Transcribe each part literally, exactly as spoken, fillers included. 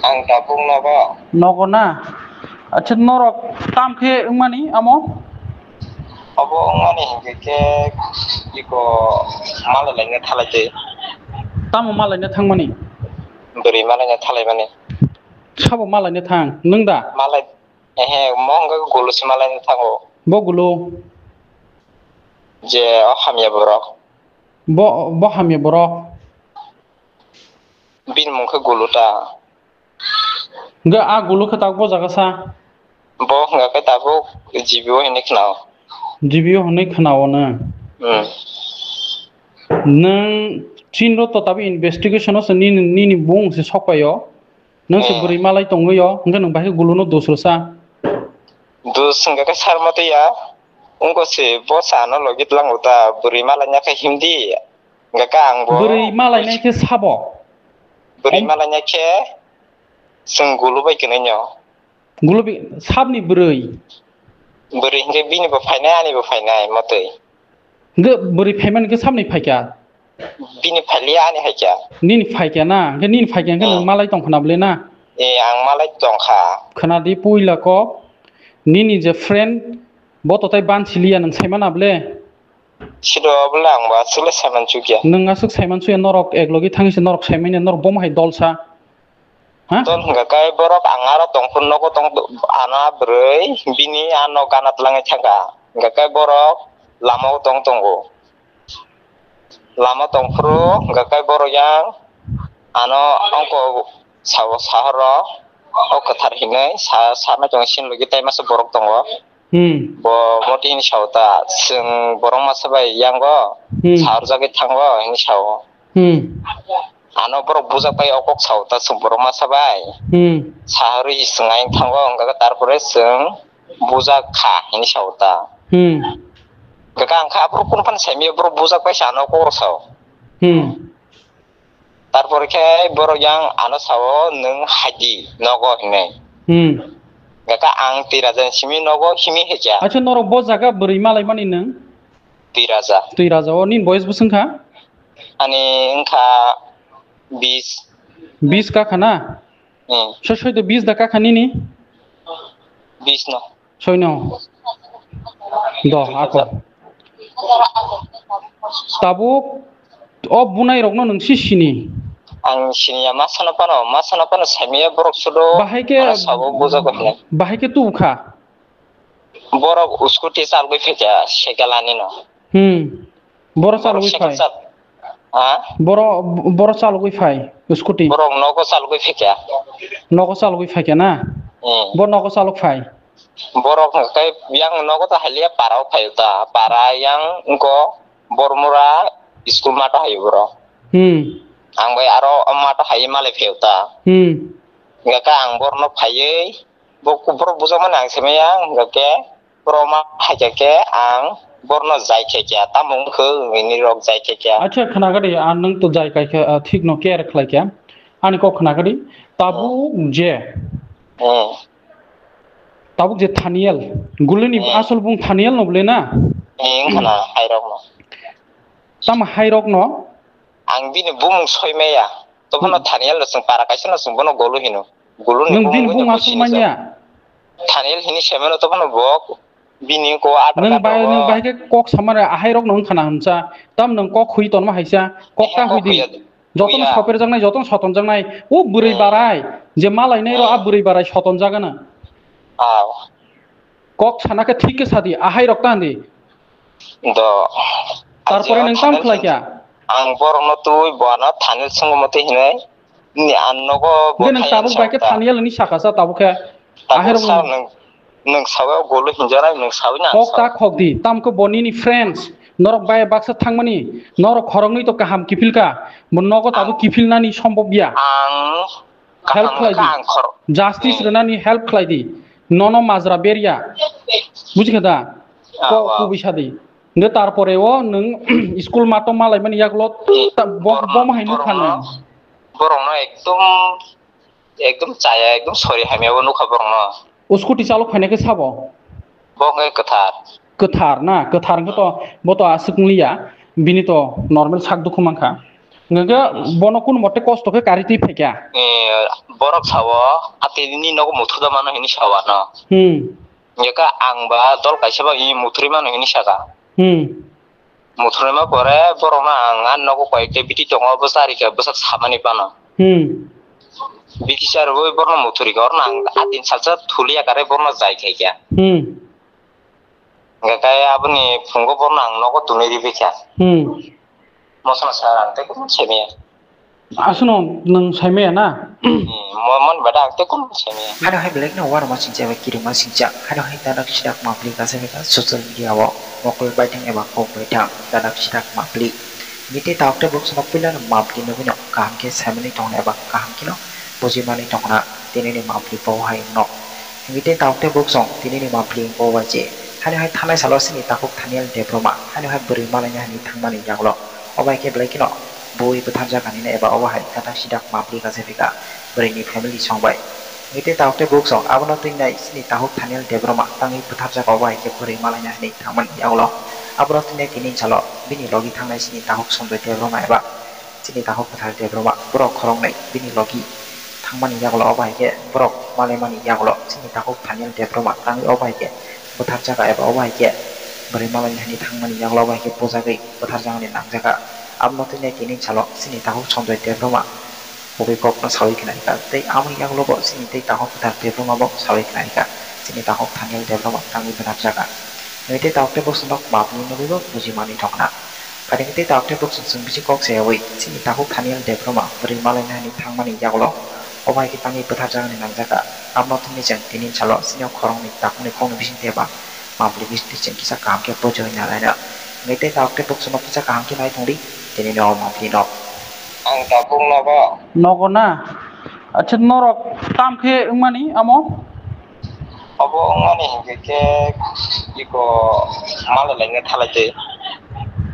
Ang tabuk nogo. Nogo na? Acha, norok tam khe wngmani amo? Obo wngmani hinkhe khe iko malai laina thalai tei. Tamo malaina thangmani? Bwrwi malaina thalaimani. Sabo malaina thang, nwng da? Malai, ehe, mo hwnkhe gulusi malaina thango. Bo gulu? Je o hamya borok. Bo, bo hamya borok? Bini mung khe gulu ta. Hwnkhe a gulu khe tabuk bo jaga sa? Bo hwnka khe tabuk G B O hinwi khwnao. G B O hinwi khwnao na? Hmm. Nwng chini ro to tabuk investigation o se nini, nini bung se sok pai o. Nwng se Hmm. bwrwi malai tongwi o, hwnkhe nwng bahai gulu no dos rw sa? Dos hwnka khe sar motwi ya. Wngko se bo sa ano logi tlango ta, bwrwi malai nya khe himdi. Hwnkhe ang bo Bwrwi malainai khe sabo? Bwrwi Om- malainai khe chwng gulu bai kwnwi no. Gulu bi-, sabni bwrwi? Bwrwi hinkhe bini bo phainai, ani bo phainai motwi. Hwnkhe bwrwi phaimani khe sabni phaikha? Bini phailiya, ani haikha. Nini phaikha na? Hwnkhe nini phaikha hwnkhe Hmm. nwng malai tongkha na bwle na? Eh, ang malai tongkha. Khwnadi puila kok, nini je friend, bo to tai ban siliya nwng saimana bwle? Siro bwle ang bo aswk le saiman chukya. Nwng aswk saiman chuya, norok ek logi thangwi se norok saimanya, norok bomo hai dolsa. Ha? Dol hwnkha khe borok ang aro tongphuru nogo tong, ano a bwrwi bini a nok gana twlangwi thangkha. Hwnkha khe borok lama o tong tongo. Lama tongphuru hwnkha khe borok yang ano ongko sao sahoro o kwthar hinwi sa, sana tongo, sini logi tai masa borok tongo. Hmm. Bo motwi hini sao ta, chwng borok masa bai yango Hmm. saharjagwi thango hini sao. Hmm. Ano borok bujak bai o kok sao ta, chwng borok masa bai Hmm. saharwi chwng ayang thango, hwnkha khe tarpore chwng bujak kha hini sao ta. Hmm. Hwnkha khe ang kha aphuru kunu phano saimanya borok bujak bai se ano kok rw sao. Hmm. Tarpor khe borok yang ano sao, "Nwng haidi nogo," hinwi. Hmm. Hwnkha ang twi raja ni simi nogo himi hwnkha. Acha, norok bo jaga bwrwi malaimani nwng? Twi raja. Twi raja o nini boyes bwswng kha? Ani wngkha bis. Bis ka kha na? Hmm. Soi soi to bis da ka kha nini? Bis no. Soino. Do, ako. Tabuk o bunai rokno nwng si sini? Ang siniya, ma sana pano, ma sana pano saimiya borok sudo. Bahai khe, ano sabo bujago hinwi. Bahai khe tubukha? Borok scooty chalgwi phaikha, cycle ani no. Hmm. Boro chalogwi phai. Ha? Boro, boro chalogwi phai, scooty. Borok nogo chalogwi phaikha. Nogo chalogwi phaikha na? Hmm. Bo nogo chalog phai. Borok hwnkhe yang nogo ta haliya para o phaio ta. Para yang wngko Bormura school mato haio borok. Hmm. Ang bai aro mato haiwi malai phaio ta. Hmm. Hwnkhe ang borno phaiwi, bo, borok bujakmani ang saimanya, hwnkhe Borok ma hai khe khe ang borno jai khe khe tamo wngkhe hwnwi rok jai khe khe. Acha, khna gadi, a nwng to jai kai khe, ah, thik no care khlai khe. Ani kok khna gadi. Tabuk je. Hmm. Tabuk je Thaniel. Gulini Hmm. asol bung Thaniel no bole na? Hmm, khna hai rok no. Tamo hai rok no? Ang bini bumung soi maya. To bono Hmm. Thaniel no chwng para kaisa no chwng bono golu hino. Golu ni Nwng bini bumung bung no aswk sini manya? Thaniel hini semeno to bono bo bini ko Aadhaar Nwng card bai, rogo. Nwng bai khe kok samare ahai rok no wngkha na hwnsa. Tam nwng kok hui tonma haisa. Kok ta hui di. Jotono soper jaknai, jotono soton jaknai. O bwrwi barai. Je malainai ro a bwrwi barai soton jagana. Aw. Kok sana khe thik khe sadi, ahai rok ta handi. Do. Tarpore nwng tam khlai kha? Ang borokno twi bono Thaniel swngo motwi hinwi. Ni ang nogo bo Hwnkhe nwng tabuk bai khe Thaniel hinwi sakha sa tabuk khe. Ahai rok sa nwng, nwng sawi o golo hinjarai nwng sawi na. Kok ta khok di, tam khe bo nini friends. Norok bai baksa thangmani, norok khoroknwi to kaham kiphil kha. Bo nogo tabuk kiphil nani sombhob ya. Ang Help khlai di. Justice rwnani help khlai di. Nono majra berya. Bujikha da? Ko kubui sadi. Nde tarpore o nwng school mato malaimani yagulo ta-, bo-, bom hai nukha nwng. Borokno ekdom, ekdom chaya, ekdom sori hamya bo nukha borokno. O scooty chalok phainai khe sabo? Bo wngkha kwthar. Kwthar na, kwthar wngkha to, bo to aswk wngliya, bini to normal sak dukhu mankha. Hwnkhe bono kun mote kosto khe kari twi phaikha. Eh, borok sao, "Atini nogo muthuda mano," hini sao ano. Hmm. Hwnkhe ang ba dol kaisa ba i muthuri mano hini saka. Hmm. Muthurima pore borokno ang ani nogo koyekta biti tongo, bo charikha bwsak samani phano. Hmm. Biti charwi borokno muthurikha, orno ang atin salsa thulia kare borokno jai khaikha. Hmm. Hwnkhe aboni phungo borokno ang nogo tunui ribikha. Hmm. Mosono sir, ang tei kunu saimaya. Aswkno nwng saimaya na? Hmm, mo-, mon bada ang tei kunu saimaya. Hano hai belai no warma singcha bai kirima singcha. Hano hai dadak sidak mapli kasa beka social media o mokol baithang eba kok baithang dadak sidak mapli. Nite tauk tei bok sono puila no mapli nugui no kaham khe saimani tongna eba kaham khe no bujimani tongna tini ni mapli bo hai no. Hingke tei tauk tei bok song tini ni mapli bo bai je. Hano hai thanai salo sini takhuk Thaniel Debbarma hano hai bwrwi malaina hani thangmani yagulo. Obai khe belai kheno bui bwtharjak ani eba obo hai dadak sidak mapli kasa beka bwrwi ni family song bai. Hingke tei tauk tei bok song abono twi nai sini takhuk Thaniel Debbarma tangwi bwtharjak obo hai khe bwrwi malaina hani thangmani yagulo. Abono twi nai tini salo bini logi thangnai sini takhuk Sanjoy Debbarma eba Chini takhuk kwthar Debbarma borok khoroknwi bini logi thangmani yagulo, obo hai khe borok malaimani yagulo chini takhuk Thaniel Debbarma tangwi obo hai khe bwtharjak eba obo hai khe bwrwi malaini hani thangmani yagulo obo hai khe bujagwi bwtharjaknani nangjak. Abono twi nai tini salo chini takhuk Sanjoy Debbarma kubui kokno saui khna rwkha tei aboni yagulo bo chini tei takhuk kwthar Debbarma bo saui khna rwkha chini takhuk Thaniel Debbarma tangwi bwtharjak. Nwi tei takhuk tei bwskango mapni nugwi bo buji manwi thokna. Phaidi tei takhuk tei bwswk chwng bisi kok sayawi chini takhuk Thaniel Debbarma bwrwi malaina hani thangmani yagulo obo hai khe tangwi bwtharjaknani nangjak kha. Abono thwngwi chwng tini salo chini o khoroknwi takhukni khokni bisingtwi eba mapli bisingtwi chwng kisa kaham khe poito wngwi nalaina. Nwi tei takhuk tei bwswkno kisa kaham khe nai tongdi tini ni o mapli no. Ang tabuk nogo. Nogo na? Acha norok tam khe wngmani amo? Obo wngmani hinkhe khe iko malai laina thalai tei.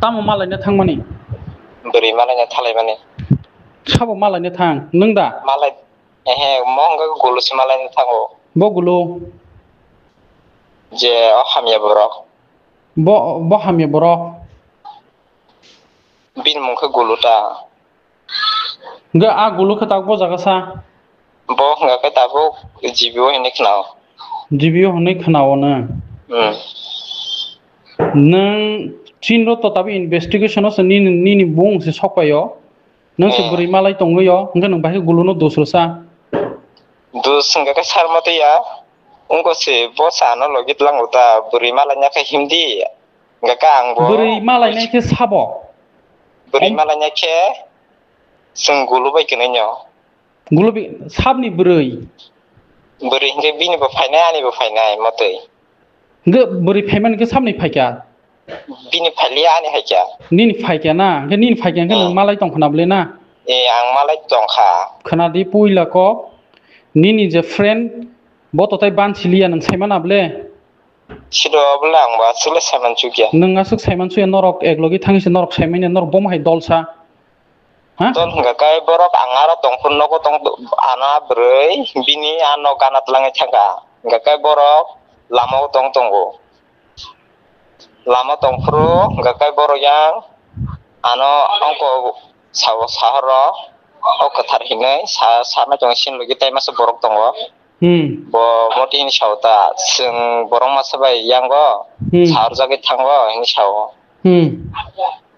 Tamo malaina thangmani? Bwrwi malaina thalaimani. Sabo malaina thang, nwng da? Malai, ehe, mo hwnkhe gulu se malaina thango. Bo gulu? Je o hamya borok. Bo, bo hamya borok? Bini mung khe gulu ta. Hwnkhe a gulu khe tabuk bo jaga sa? Bo hwnka khe tabuk G B O hinwi khna-o. G B O hinwi khna-o nw? Hmm. Nwng chini rok to tabuk investigation o se nini, nini bung se sok pai o. Nwng se Hmm. bwrwi malai tongwi o, hwnkhe nwng bahai gulu no dos rw sa? Dos hwnka khe sar ma twi ya. Wngkha se bo sa ano logi tlang o ta, bwrwi malai nya khe himdi. Hwnkhe ang bo Bwrwi malainai khe sabo? Bwrwi Om- malainai khe chwng gulu bai kwnwi no. Gulu bi-, sabni bwrwi? Bwrwi hinkhe bini bo phainai, ani bo phainai motwi. Hwnkhe bwrwi phaimani khe sabni phaikha? Bini phailiya, ani haikha. Nini phaikha na? Hwnkhe nini phaikha hwnkhe Hmm. nwng malai tongkha na bwle na? Eh, ang malai tongkha. Khwnadi puila kok, nini je friend, bo to tai ban siliya nwng saimana bwle? Siro bwle ang bo aswk le saiman chukya. Nwng aswk saiman chuya, norok ek logi thangwi se norok saimanya, norok bomo hai dolsa. Ha? Dol hwnkha khe borok ang aro tongphuru nogo tong, ano a bwrwi bini a nok gana twlangwi thangkha. Hwnkha khe borok lama o tong tongo. Lama tongphuru hwnkha khe borok yang ano ongko sao sahoro o kwthar hinwi sa, sanai tongo, sini logi tai masa borok tongo. Hmm. Bo moti hini sao ta, chwng borok masa bai yango Hmm. saharjagwi thango hini sao. Hmm.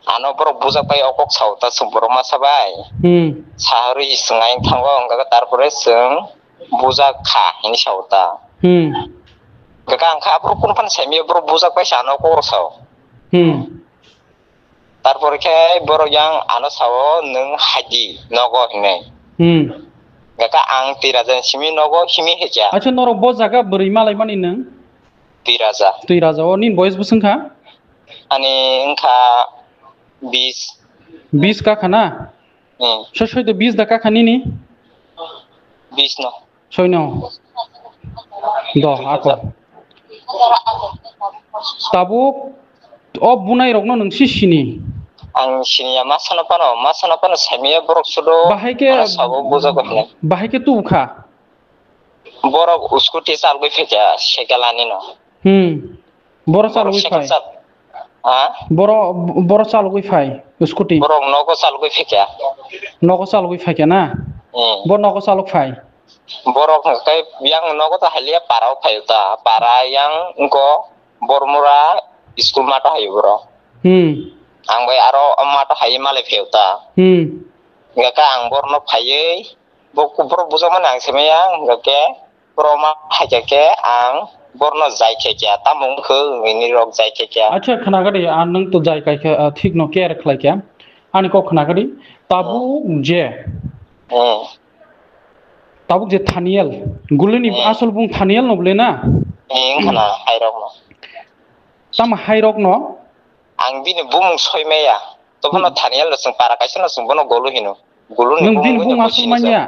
Ano borok bujak pai o kok sao ta, chwng borok masa bai Hmm. saharwi chwng ayang thango, hwnkha khe tarpore chwng bujak kha hini sao ta. Hmm. Hwnkha khe ang kha aphuru kunu phano saimaya borok bujak pai sa ano kok rok sao. Hmm. Tarpor khe borok yang ano sao, "Nwng haidi nogo," hinwi. Hmm. Hwnkha ang twi raja ni simi nogo himi hekya. Acha, norok bo jaga bwrwi malaimani nwng? Twi raja. Twi raja, o nini boyes bwswng kha? Ani wngkha bis. Bis ka kha na? Hmm. Soi soi to bis da ka kha nini? Bis no. Soino. Do, ako. Tabuk o bunai rokno nwng si sini? Ang siniya, ma sana pano, ma sana pano saimiya borok sudo. Bahai khe, ano sabo bujago hinwi. Bahai khe tubukha? Borok scooty chalgwi phaikha, cycle ani no. Hmm. Borok chalgwi phai. Ha? Borok, borok chalgwi phai. Scooty. Borok nogo chalogwi phaikha. Nogo chalogwi phaikha na? Hmm. Bo nogo chalok phai. Borok hwnkhe yang nogo ta haliya para o phaio ta. Para yang wngko Bormura school mato haio borok. Hmm. Ang bai aro mato haiwi malai phaio ta. Hmm. Hwnkhe ang borno phaiwi bo, borok bujakmani ang saimanya hwnkhe Borok ma hai khe khe ang borno jai khe kya, tamo wngkhe nini rok jai khe kya. Acha, khna gadi, a nwng to jai kai khe, ah, thik no care khlai kya. Ani kok khna gadi, tabuk je, Hmm. tabuk je Thaniel, gulini Hmm. asol bung Thaniel no bole na? Hmm, khna, hai rok no. Tamo hai rok no? Ang bini bumung soi maya. To bono Hmm. Thaniel no chwng para kaisa no chwng bono golu hino. Golu ni Nwng bumung bini wngya bung asol bosi ni manya?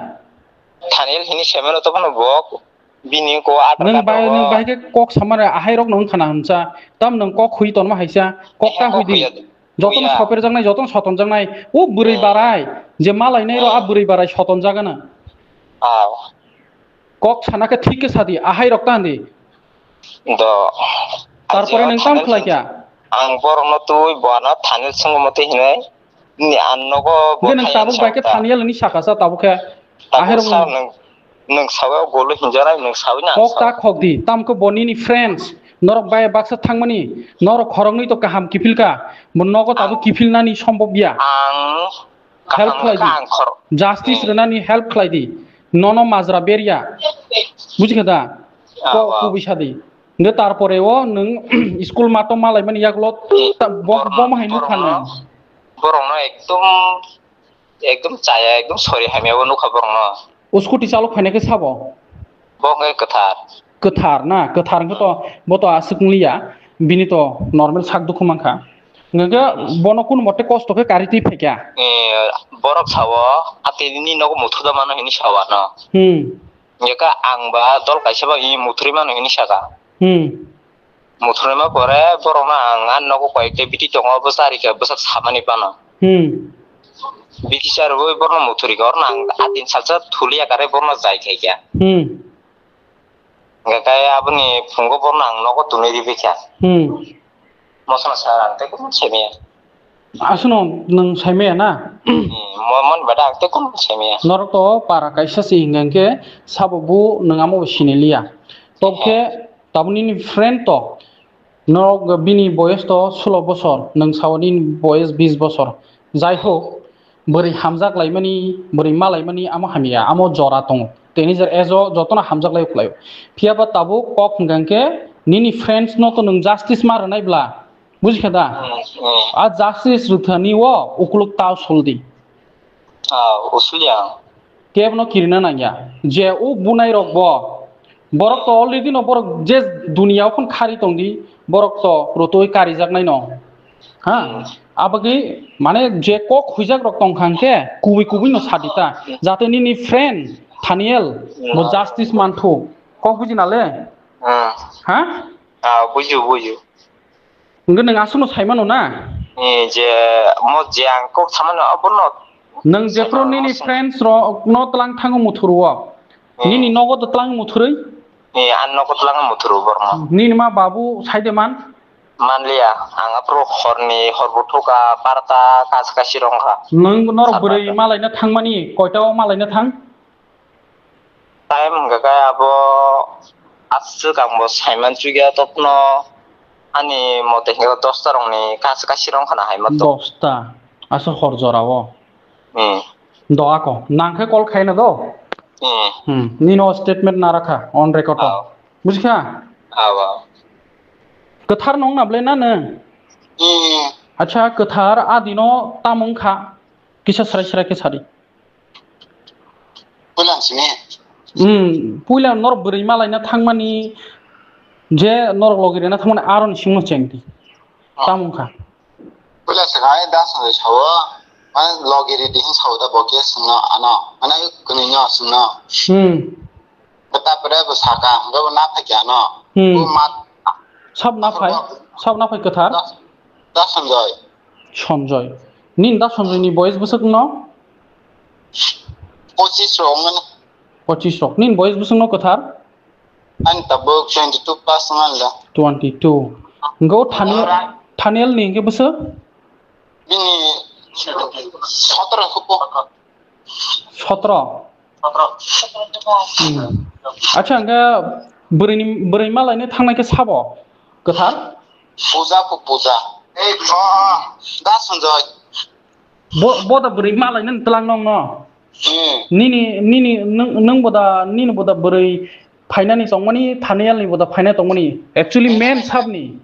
Thaniel hini semeno to bono bo bini ko adar Nwng card bai, rogo. Nwng bai khe kok samare ahai rok no wngkha na hwnsa. Tam nwng kok hui tonma haisa. Kok ta Kok hui di. huya, Jotono huya. Soper jaknai, jotono soton jaknai. O bwrwi Hmm. barai. Je malai nai ro a Hmm. bwrwi barai soton jagana. Aw. Kok sana khe thik khe sadi, ahai rok ta handi. Do. Tarpore Aji nwng tam Thaniel khlai kya? Ang borokno twi bono Thaniel swngo motwi hinwi, ni ang nogo bo Hwnkhe nwng thai tabuk bai khe sa ta. Thaniel ni saka sa tabuk khe. Tabuk Ahai rok sa nwng, nwng sawi o golo hinjanai nwng sawi na ang Kok ta sa. Khok di, tam khe bo nini friends, norok bai baksa thangmani, norok khoroknwi to kaham kiphil ka, bo nogo tabuk Ang kiphil nani sombhob ya. Ang Help kaham khlai di. Ang khor-, Justice Hmm. rwnani help khlai di. Nono majra berya. Bujikha da? Ah, Ko wow. Kubui sadi. Nde tarpore o nwng school mato malai mani yagulo Hmm. ta-, bo-, Borokno, bom hai nukha borokno, nang. Borokno ekdom, ekdom chaya, ekdom sorry hamya bo nukha borokno. O scooty chalok phainai khe sabo? Bo wngkha kwthar. Kwthar na, kwthar wngkha to, bo to aswk wng liya, bini to normal sak dukhu mankha. Hwnkhe bono kunu mote kosto khe kari twi phaikha. Eh, borok sao, "Atini nogo muthuda mano," hinwi sao ano. Hmm. Hwnkhe ang ba dol kaisa ba i muthuri mano hinwi saka. Hmm. Muthurima pore borokno ang ani nogo koyekta biti tongo, bwsa rikha bwsak samani phano. Hmm. Biti charwgwi borokno muthurikha, oroni ang a din salsa thulia kare borokno jai khaikha. Hmm. Hwnkhe aboni phungo borokno ang nogo tunui ribikha. Hmm. Mosono sir ang tei kunu saimaya. Aswkno nwng saimaya na? Hmm, mo-, mon bada ang tei kunu saimaya. Norok to para kaisa se hingkha hwnkhe sabo bo nwng amo bo siniliya. Tobokhe Tabuk nini friend to, norok bini boyes to sulo bosor, nwng sao nini boyes bis bosor. Jai hok, bwrwi hamjak laimani, bwrwi ma laimani amo hamya, amo jora tongo. Teni jer ejo jotono hamjak lai khlaio. Phiya ba tabuk kok hwnkha hwnkhe nini friends no to nwng justice ma rwnai bla. Bujikha da? Hmm, hmm. A justice rwthani o ukuluk ta usuldi. Ah, usulia. Kebno kirina nangya. Je o bunai rok bo. Borok to already no borok je dunia okhon khari tongdi. Borok to rotoi karijaknai no. Ha? Hmm. Abagwi mane je kok huijak rok tongkha hwnkhe kubui kubui no sadita. Jate nini friend Thaniel bo Hmm. justice manthu. Kok buji nale? Hmm. Ha? Ah, buju, buju. Hwnkhe nwng aswkno sai mano na? Ni je, mo je ang kok samano abono. Nwng jephru nini friends rokno twlang thango muthuru o. Hmm. Nini nogo to twlang muthurwi? Ni ang nogo twlang muthuru borno. Nini ma babu saide man? Manliya, ang aphuru horni horbo thuka barta kas kasi rongkha. Nwng norok bwrwi malaina thangmani koita o malaina thang? Time hwnkha khe abo aswk ang bo saiman chukya tokno ani mote hwnkhe dosta rokni kaisa kaisa rok wngkha na hai ma tok. Dosta? Aswk hor jora o? Hmm. Do ako nang khe call khaina do? Hmm. Hmm. Nino statement narakha on record o. Aw. Bujikha? Aw, aw. Kwthar nong na ble na nwng? Hmm. Acha kwthar adino tamung kha kisa srai srai khe sadi. Puilan simi. Hmm, puila norok bwrwi malaina thangmani je norok logi rena thangmani aroni singno chengdi. Oh. Tamung kha. Puila saka ai da sanjai sao, mane logi ridi hin sao da bo ke singno ano, mane kwnwi no singno. Hmm. Bwta pore bo saka, hwnkhe bo na phaikha ano. Hmm. Bo ma- Sab na phai, sab na phai kwthar? Da, da Sanjoy. Sanjoy. Nini da Sanjoy ni boyes bwswk no? Pochis rok wngmano. Pochis rok. Nini boyes bwswk no kwthar? Ani tabuk twenty two plus wngmano da. Twenty two. Hwnkhe o Thaniel, Thaniel ni hwnkhe bwswk? Bini Sotro khe bo. Sotro. Hmm. Acha, hwnkhe bwrwini, bwrwi malaino thangnai khe sabo kwthar? Puja kho puja. Ei, oh, da Sanjoy. Bo, bo da bwrwi malaino twlang nongno. Hmm. Nini, nini, nwng, nwng bo da, nini bo da bwrwi phainani tongmani, Thanielni bo da phaina tongmani. Actually, main sabni.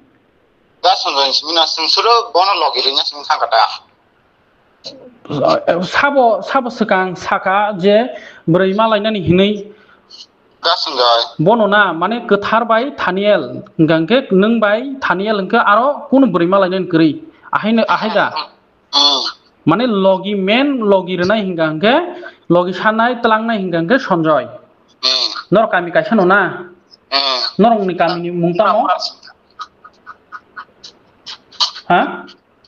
Da Sanjoy simi na swng suro bono logi rwna swng thangkha ta. Sabo, sabo swkang saka je bwrwi malainani hinwi. Da Sanjoy. Bono na, mane kwthar bai Thaniel, hwnkha hwnkhe nwng bai Thaniel hwnkhe aro kunu bwrwi malainani kwrwi. Ahaino, ahai da. Hmm. Mane logi men, logi rwnai hwnkha hwnkhe, logi sanai, tlangnai hwnkha hwnkhe Sanjoy. Hmm. Norok kami kaisa no na? Hmm. Norokni kamini mung tamo? Ha?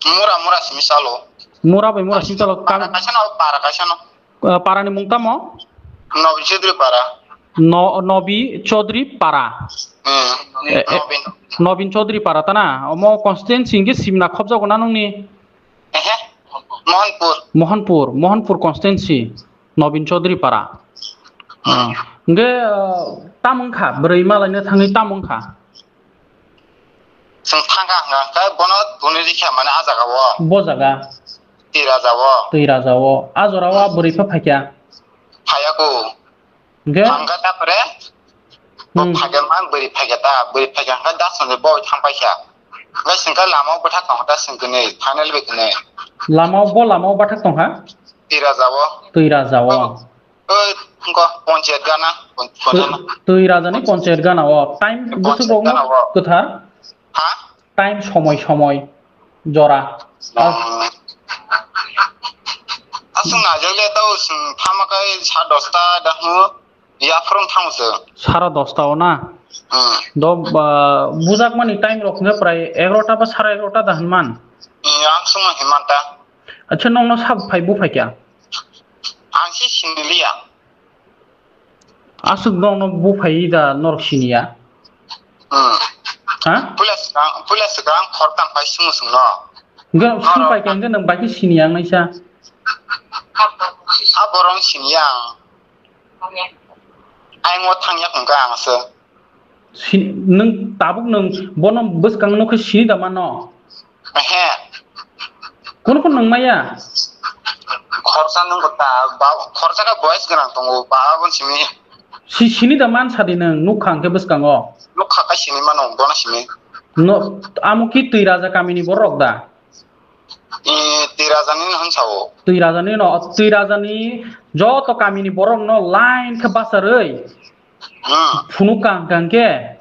Mura, mura simi salo. Mura bai mura simi salo. Para kaisa no, para kaisa no. Eh, parani mung tamo? Nobi Chaudhary para. No, Nobi Chaudhary para. Hmm. Eh, eh, Nobin. Nobin Chaudhary para ta na? Omo constituency hwnkhe simna khobjago na nongni? Ehe. Mohanpur. Mohanpur, Mohanpur constituency. Nobin Chaudhary para. Ah. Hwnkhe, eh, tam wngkha, bwrwi malaino thangwi tam wngkha? Chwng thangkha hwnkha khe bono tuni rikha mane a jaga o. Bo jaga? Twi raja o. Twi raja o. A jora o a bwrwi pha phaikha? Phaiya ko. Hwnkhe? Thangkha ta pore. Bo hmm. Phaikha man bwrwi phaikha ta, bwrwi phaikha hwnkhe da Sanjoy bo thang paikha. Hwnkhe chwngkhe lama o bwthak tongkha ta chwng kwnwi, final bai kwnwi. Lama o, bo lama o bwthak tongkha? Twi raja o. Twi raja o. Oi, wngkha ponchayat gana, pon-, ponchayat. Twi rajani ponchayat gana o. Time bwswk rok no kwthar? Ha? Time somoi somoi jora. Hmm. Aswk naijak le tao chwng thama kai sa dosta da hwngo, yaphrom thango chwng. Sara dosta o na? Hmm. Do, ba, bujakmani time rok hwnkhe prai egarota ba sara egarota da hwnman? Hmm, ang swngno hwnman ta. Acha, nokno sabo phai buphai kya? Ang se siniliya. Aswk nokno buphai da norok siniya? Hmm. Ha? Puila swkang, puila swkang khoroktham phai swngno swngno. Hwnkhe norok swngpai khe hwnkhe nwng bai khe siniya wngnaisa? A borok siniya ang. Ayang o thangya hwnkha ang se. Si-, nwng tabuk nwng bono bwskang nukhe sini da mano? Ehe. Kunu kunu nwng maya? Khoroksa nwng ta, ba, khoroksa khe boys gwnang tongo, ba, aboni simi. Si-, sini da man sadi nwng, nukha hwnkhe bwskango? Nukha khe sini mano, bono simi. No, amo ki Twi Raja kamini borok da? E, Twi Raja ni hwn sao. Twi Raja ni no, Twi Raja ni joto kamini borok no line khe bacharwi. Hmm. Phunuk kang kang khe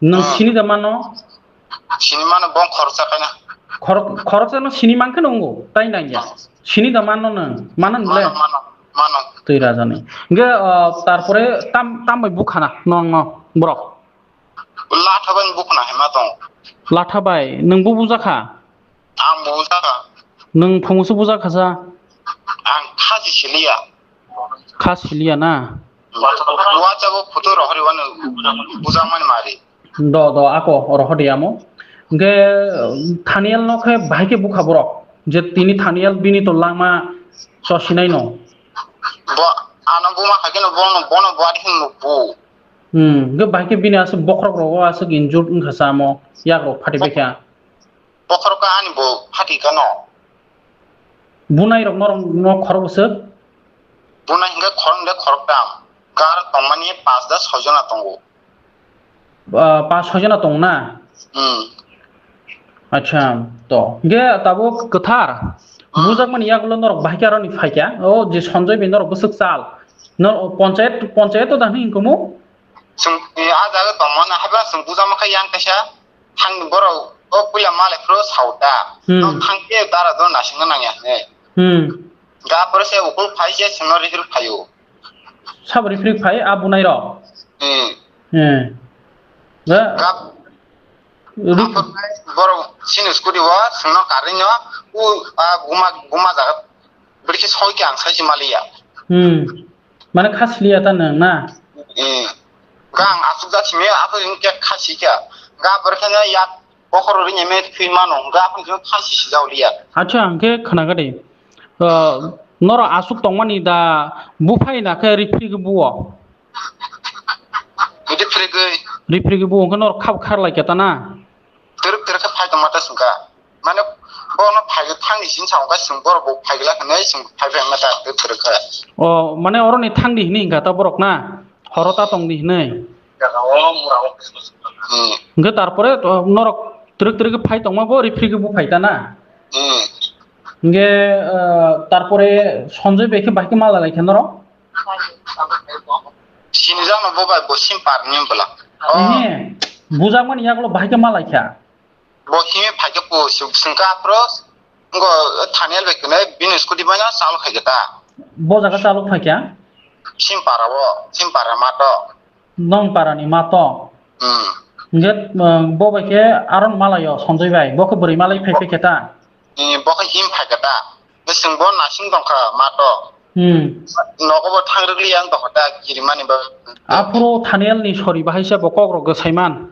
nwng hmm. Sini da mano? Sini mano bo khoroksa kaina. Khorok-, khoroksa no sini man khe nungo, tai nang ya. Hmm. Sini da mano nwng, mano nle? Mano, mano, mano. Twi Raja ni. Hwnkhe, ah, tarpore tam, tam bai bukhana nong no borok? Latha bai bukhana hema tong. Latha bai, nwng bo bujakha? Ang bo bujakha. Nwng phunguso bujakha sa? Ang kha si siliya. Kha siliya na? WhatsApp o photo rohori wano bujakmani mari. Do, do, ako rohori amo. Hwnkhe Thaniel no khe bahai khe bukha borok. Je tini Thaniel bini to langma chosinai no. Bo, ano buma kha khe no bono, bono bo adi hwn bu. Hmm, hwnkhe bahai khe bini aswk bokhorok rogo aswk injured wngkha sa amo, yak rok phati paikha. Bokhorok ani bo phati kano. Bunai rok norok no khorok bwswk? Bunai hwnkhe khorok de khorok tam. Gar tongmani pas da soi jona tongo. Ah, pas soi jona tong na? Hmm. Acha, to. Hwnkhe tabuk kwthar. Hmm. Bujakmani yagulo norok bahai khe aroni phaikha. O je Sanjoy bai norok bwswk chal. Nor ponchayat, ponchayat to da hwnwi hwnkumu? Chwng, eh, a jaga tongmani haiba chwng bujama khe yang kaisa thangni borok o puila malai phuru sao ta. Hmm. Nok thang khe dara do naisingna nangya hwnwi. Hmm. Ga phuru se ukul phai se chwngno rihir phaio. Sabo rihir phai a bunai rok? Hmm. Hmm. Ga, ga Ri- Aphuru borok sini scooty o chwngno karwi no u a buma, buma jaga bwrwi khe soi khe ang sai se maliya. Hmm. Mane kha siliya ta nwng na? Eh. Ga ang aswk jak simi aphuru khe kha si kha. Ga bwrwi khe no yak bokhoro ri nyeme thwi mano. Ga aphuru khe kha si si jak liya. Acha ang khe khna gade. Ah, norok aswk tongmani da buphai na khe rifrigwi buo? Rifrigwi. Rifrigwi buo hwnkhe norok khap kharlai khe ta na? Twrwk twrwk khe phai tongma ta swngkha. Mane bono phai thangdi sin sa hwnkha swng borok bo phai gla khe nei swng phai phai ma ta twrwk twrwk khe. O, mane oroni thangdi hini hwnkha ta borok na? Horo ta tongdi hinui. Hmm. Hwnkhe tarpore to norok twrwk twrwk khe phai tongma bo rifrigwi buphai ta na? Hmm. Hwnkhe, ah, tarpore Sanjoy bai khe bahai khe malai lai kha norok? Sinijak no bo bai bo sim par ni bwla. Oh. Ehe, bujakmani yagulo bahai khe malai kha. Bo himi phai khe po suk sung kha pro. Ngo Thaniel bai kene bini scooty bai na chalo khai khe ta. Bo jaga chalo phai kha? Sim para bo, sim para ma to. Nong para ni ma to. Hmm. Hwnkhe, ah, bo bai khe aron malai o Sanjoy bai. Bo khe bwrwi malai phai phai khe ta. Ni bo khe him phai khe ta. Ni sung bo nasing tong kha ma to. Hmm. Nogo bo thang rwgli ang tong kha ta kirimani ba. Aphuru Thaniel ni sori bahai se bo kok rok gw saiman.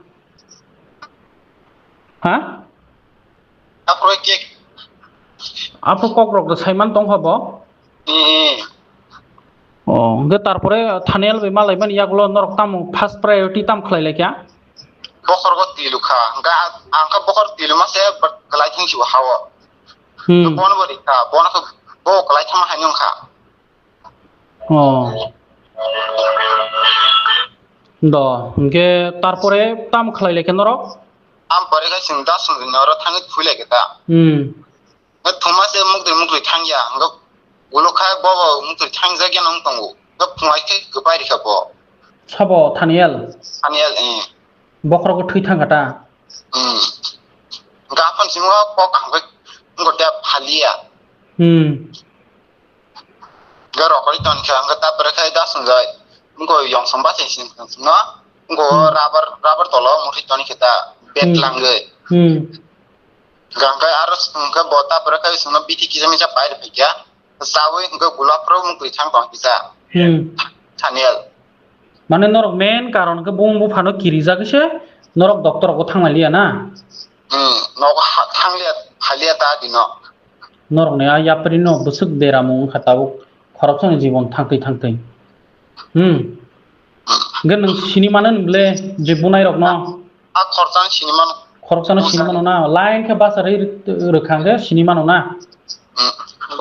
Ha? Aphuru kek. Aphuru kok rok gw saiman tong kha bo. Hmm. Oh, hwnkhe tarpore Thaniel bai malai mani yagulo norok tamo first priority tam khlai lai kha? Bokhorgo tilu kha. Hwnkhe ang khe bokhor tilu ma se, but kwlai thang si hao. Hmm. Bono bo rikha, bono khe bo kwlai thangma hai nung kha. Oh. Do, hwnkhe tarpore tam khlai lai khe norok? Am pore khe chwng da sung ni oro thangwi thui lai khe ta. Hmm. Thuma se mukdri mukdri thang ya, hwnkhe ulo kha bo bo mukdri thang jak ya nung tongo. Hwnkhe phungai khe kwpai rikha bo. Sabo Thaniel? Thaniel, eh. Bokhorok thwi thang kha ta? Hmm. Gaphang simo kok kaham khe wngkha ta phaliya. Hmm. Ga rokori ton khe ang ta pore khai da sungjai. Ngo yong song ba sing sing no. Ngo Hmm. rubber, rubber tolo muthi ton khe ta bet Hmm. langge. Hmm. Gangkai aro sungkhe bo ta pore khai sungno bithi kisa misa pai rw kha. Sawi hwnkhe gulap rok mukri thang tong kisa. Hmm. Thaniel. Mane norok main karon khe bung buphano kirijak se norok doctor rok thang liya na? Hmm, nogo ha-, thang liya, phaliya ta dino. Norok ni a yapri no bwswk beramu wngkha tabuk khoroksa ni jibon thangtwi thangtwi. Hmm. Hwnkhe nwng sini mano ni bwle je bunai rok no? A khoroksa no sini mano. Khoroksa no sini mano na? Line khe basa rwi rwkha hwnkhe sini mano na? Hmm.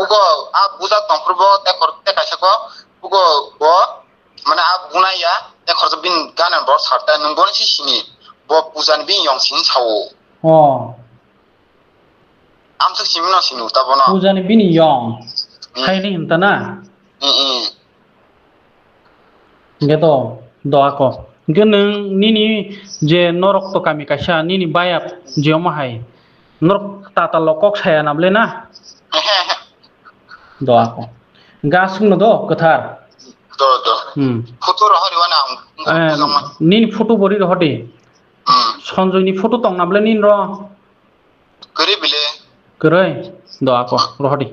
Ugo a buja tongphuru bo te khor-, te kaisa ko, ugo bo, mane a bunai ya, te khoroksa bini gana bor sarta, nwng bono si sini, bo puja ni bini yong sini sao. Oh. Amsuk simi no sini uta bono. Puja ni bini yong. Hmm. Hai ni hinta na? Hmm, hmm. Hwnkhe to, do ako. Hwnkhe nwng nini je norok to kami kaisa, nini bayap je omo hai. Norok tatal lo kok saya na bwle na? Do ako. Hwnkhe aswk no do, kwthar. Do, do. Hmm. Photo rohori wana ang, ang Eh, bujang man. Nini photo bori rohor di. Hmm. Sanjoy ni photo tong na bwle nini ro? Kwrwi bile. Kwrwi? Do ako, rohor di.